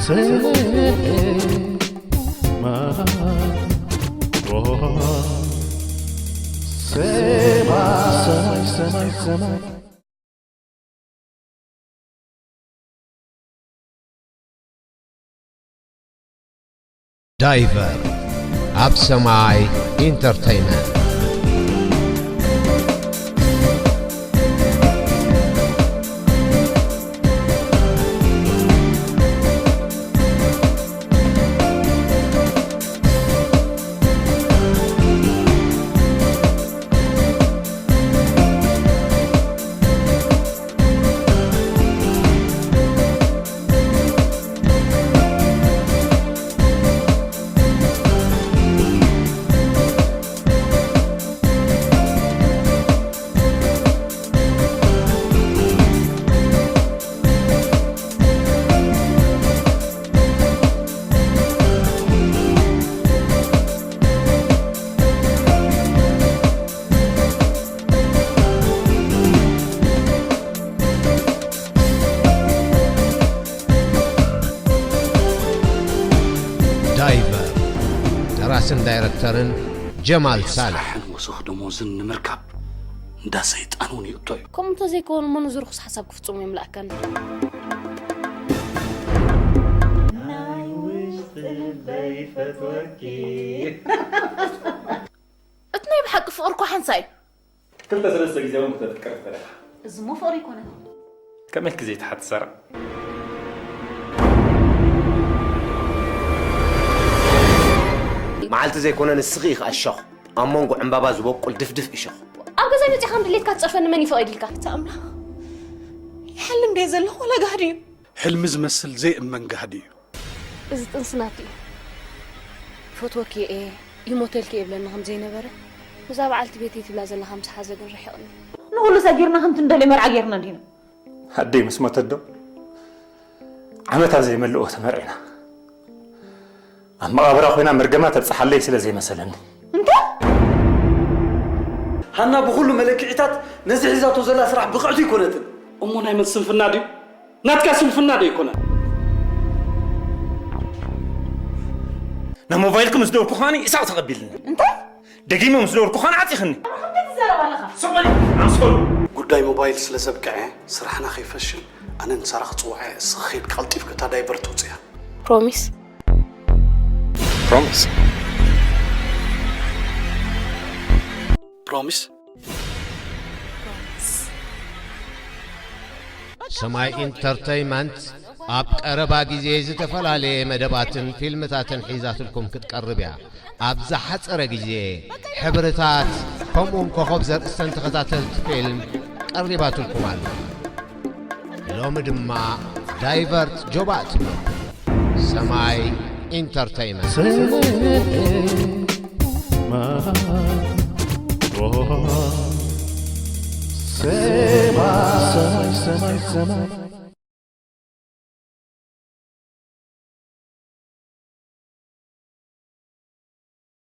ሰማይ ሰማይ ሰማይ ሰማይ። ዳይቨር ኣብ ሰማይ ኢንተርተይመንት። ዳይቨር፣ ደራስን ዳይረክተርን ጀማል ሳልሕ። ስራሕን ወሰኽ ደሞዝን ንምርካብ እንዳ ሰይጣን እውን ይእቶ እዩ። ከምኡ እንተዘይከውን እሞ ነዚ ርኹስ ሓሳብ ክፍጽሙ እዮም ለኣካኒ። ናይ ውሽጢ ልበይ ፈትወኪ። እቲ ናይ ብሓቂ ፍቕሪ እኮ ሓንሳእ እዩ። ክልተ ሰለስተ ግዜ እውን ክተፍቅር ትኽእል ኢኻ። እዚ እሞ ፍቕሪ ኣይኮነን። ከመይ ክዘይትሓቲ ሰራ? መዓልቲ ዘይኮነ ንስኺ ኢኻ እሾኽ፣ ኣብ መንጎ ዕምባባ ዝበቁል ድፍድፍ እሾኽ። ኣብ ገዛይ መጺኻ ከም ድሌትካ ትጸርፈኒ መን እዩ ፈቒድልካ? እቲ ኣምላኽ ይሓልም ድየ ዘለኹ ዋላ ጋህዲ እዩ? ሕልሚ ዝመስል ዘይእመን ጋህዲ እዩ። እዚ ጥንሲ ናቱ እዩ። ይፈትወኪ እየ፣ ይሞተልኪ እየ ይብለኒ ከም ዘይነበረ፣ ነዛ በዓልቲ ቤተይ ትብላ ዘላ ከም ዝሓዘ ግን ርሒቕኒ። ንኹሉ ሰጊርና ከምቲ እንደልዮ መርዓ ጌርና እንዲና። ኣደይ ምስ ሞተት ዶ ዓመታ ዘይመልኦ ተመርዒና። ኣብ መቓብራ ኮይና መርገማ ተብጽሓለይ ስለ ዘይመሰለኒ። እንታይ? ሃና ብኹሉ መለክዒታት ነዚ ሒዛቶ ዘላ ስራሕ ብቕዕቲ ኣይኮነትን። እሞ ናይ መን ስንፍና ድዩ? ናትካ ስንፍና ዶ ኣይኮነን? ናብ ሞባይልኪ ምስ ደወልኩ ከማኒ ኢሳቕ ተቐቢልኒ። እንታይ? ደጊመ ምስ ደወልኩ ከማኒ ዓጺኽኒ። ከምቲ ትዛረብ ኣለኻ። ስቕ በሊ፣ ኣምሰሉ። ጉዳይ ሞባይል ስለ ዘብቅዐ፣ ስራሕና ከይፈሽል ኣነ ንሳራ ክጽውዓ እየ። እስኺ ከይድኪ ቀልጢፍኪ እታ ዳይቨር ተውጽእያ። ፕሮሚስ። ፕሮሚስ። ፕሮሚስ። ሰማይ ኢንተርተይመንት ኣብ ቀረባ ግዜ ዝተፈላለየ መደባትን ፊልምታትን ሒዛትልኩም ክትቀርብ እያ። ኣብ ዝሓጸረ ግዜ ሕብርታት ከምኡውን ኮኸብ ዘርእስተን ተኸታተልቲ ፊልም ቀሪባትልኩም ኣላ። ሎሚ ድማ ዳይቨርት ጆባእ ትብለኩም። ሰማይ ኢንተርተይመንት። ሰማይ፣ ሰማይ፣ ሰማይ፣ ሰማይ።